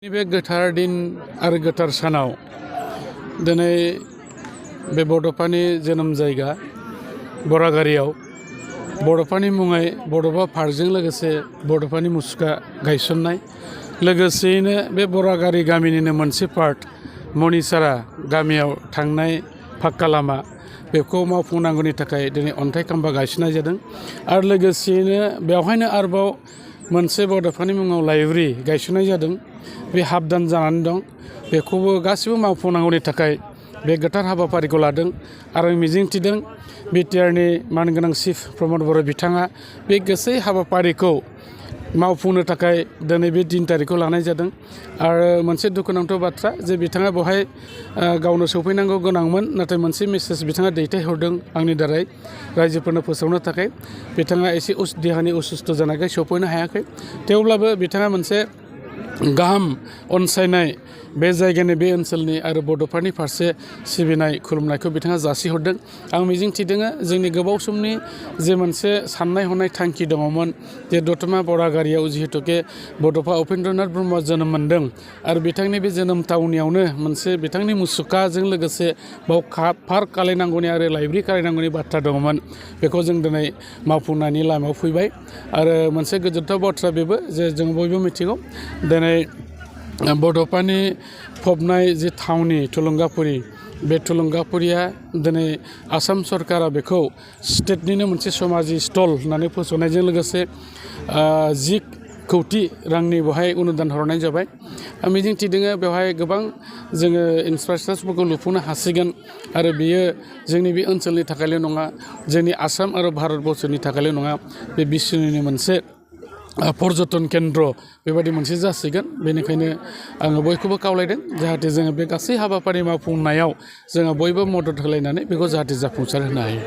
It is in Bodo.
बे गोथार दिन आरो गोथार सानाव दिनै बे बड'फानि जोनोम जायगा बरागारियाव बड'फानि मुङै बड'फा पार्कजों लोगोसे बड'फानि मुसुखा गायसननाय लोगोसेयैनो बे बरागारि गामिनिनो मोनसे पार्ट मनिसारा गामियाव थांनाय फाक्का लामा बेखौ मावफुंनांगौनि थाखाय दिनै अन्थाइ खाम्फा गायसननाय जादों आरो लोगोसेयैनो बेवहायनो आरोबाव मोनसे बड'फानि मुङाव लाइब्रेरि गायसननाय जादों। बे हाबदान जानानै दं बेखौबो गासिबो मावफुंनांगौनि थाखाय बे गोथार हाबाफारिखौ लादों आरो मिजिंथिदों बिटिआरनि मानगोनां चिफ प्रमद बर' बिथाङा बे गासै हाबाफारिखौ मावफुंनो थाखाय दिनै बे 3 तारिखखौ लानाय जादों आरो मोनसे दुखुनांथाव बाथ्रा जे बिथाङा बेवहाय गावनो सौफैनांगौ गोनांमोन नाथाय मोनसे मेसेज बिथाङा दैथायहरदों आंनि दारै रायजोफोरनो फोसावनो थाखाय बिथाङा एसे देहानि असुस्थ' जानायखाय सौफैनो हायाखै थेवब्लाबो बिथाङा मोनसे गाहाम अनसायनाय बे जायगानि बे ओनसोलनि आरो बड'फानि फारसे सिबिनाय खुलुमनायखौ बिथाङा जासिहरदों। आं मिजिंथिदों जोंनि गोबाव समनि जे मोनसे साननाय हनाय थांखि दङमोन जे दतमा बरागारियाव जिहेतुके बड'फा उपेन्द्रनाथ ब्रह्मआ जोनोम मोनदों आरो बिथांनि बे जोनोम थावनियावनो मोनसे बिथांनि मुसुखाजों लोगोसे बाव पार्क खालायनांगौनि आरो लाइब्रेरि खालायनांगौनि बाथ्रा दङमोन बेखौ जों दिनै मावफुंनायनि लामायाव फैबाय आरो मोनसे गोजोनथाव बाथ्रा बेबो जे जों बयबो मिथिगौ दिनै बड'फानि फबनाय जे थावनि थुलुंगाफुरि बे थुलुंगाफुरिया दिनै आसाम सरकारा बेखौ स्टेटनिनो मोनसे समाजि स्टल होननानै फोसावनायजों लोगोसे 10 कौटि रांनि बेवहाय अनुदान हरनाय जाबाय। आं मिजिंथिदों बेवहाय गोबां जोङो इनफ्रास्ट्राक्चारफोरखौ लुफुंनो हासिगोन आरो बियो जोंनि बे ओनसोलनि थाखायल' नङा जोंनि आसाम आरो भारतबर्षनि थाखायल' नङा बे बिश्वनिनो मोनसे पर्यटन केन्द्र बेबायदि मोनसे जासिगोन। बेनिखायनो आङो बयखौबो खावलायदों जाहाथे जोङो बे गासै हाबाफारि मावफुंनायाव जोङो बयबो मदद होलायनानै बेखौ जाहाथे जाफुंसार होनो हायो।